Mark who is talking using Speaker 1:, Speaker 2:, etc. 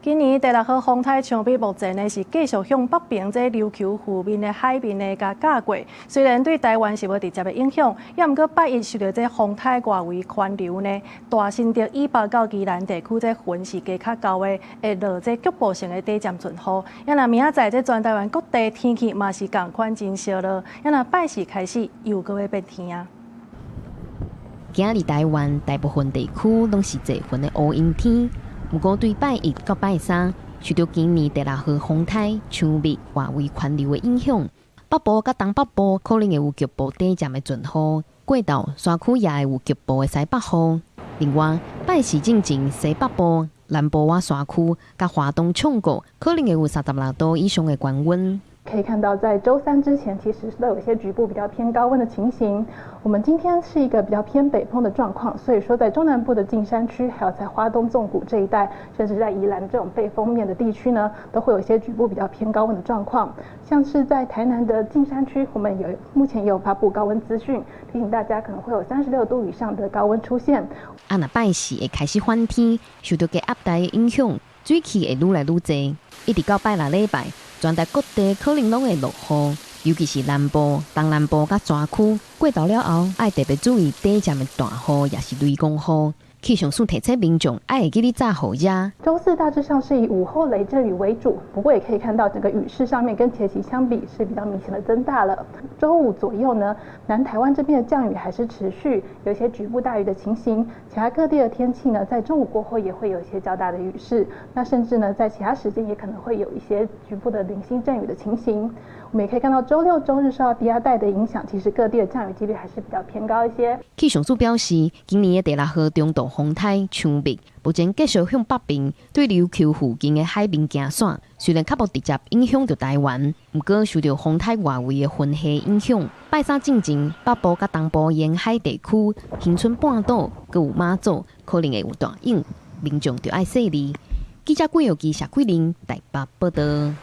Speaker 1: 今年第六號風颱強逼目前呢是繼續向北邊這琉球附近的海面呢共軋過，雖然對台灣是無直接的影響，也毋過拜一受著這風颱外圍環流呢，大新竹以北到宜蘭地區這雲是加較厚的，會落這局部性的短暫陣雨。啊若明仔載這全台灣各地天氣嘛是仝款真燒熱，啊若拜四開始又閣欲變天啊。
Speaker 2: 今仔日台灣大部分地區攏是濟雲的烏陰天。毋過對拜一到拜三，受著今年第六號風颱強迫外圍環流的影響，北部佮東北部可能會有局部短暫的陣雨，過晝山區也會有局部的西北雨。另外，拜四進前西北部、南部倚山區佮花東衝谷可能會有36度以上的高溫。
Speaker 3: 可以看到，在週三之前，其實都有一些局部比較偏高溫的情形。我們今天是一個比較偏北風的狀況，所以說在中南部的近山區，還有在花東縱谷這一帶，甚至在宜蘭這種背風面的地區呢，都會有一些局部比較偏高溫的狀況。像是在台南的近山區，我們有目前也有發布高溫資訊，提醒大家可能會有36度以上的高溫出現。
Speaker 2: 啊，若拜四會開始反天，受著低壓帶的影響，水汽會愈來愈濟，一直到拜六禮拜，全台各地可能攏會落雨，尤其是南部、東南部佮山區，過晝了後，愛特別注意短暫的大雨，抑是雷公雨。氣象署提醒民眾愛會記得紮雨遮。
Speaker 3: 週四大致上是以午後雷陣雨為主，不過也可以看到整個雨勢上面跟前期相比是比較明顯的增大了。週五左右呢，南台灣這邊的降雨還是持續，有一些局部大雨的情形。其他各地的天氣呢，在中午過後也會有一些較大的雨勢，那甚至呢，在其他時間也可能會有一些局部的零星陣雨的情形。我們也可以看到週六、週日受到低壓帶的影響，其實各地的降雨幾率還是比較偏高一些。
Speaker 2: 氣象署表示，今年的第六號中度風颱強迫，目前繼續向北邊對琉球附近的海面行竄，雖然較無直接影響著台灣，毋過受著風颱外圍的雲系影響，拜三進前北部佮東部沿海地區、恆春半島閣有馬祖可能會有大雨，民眾著愛細膩。記者郭耀基、謝桂玲台北報導。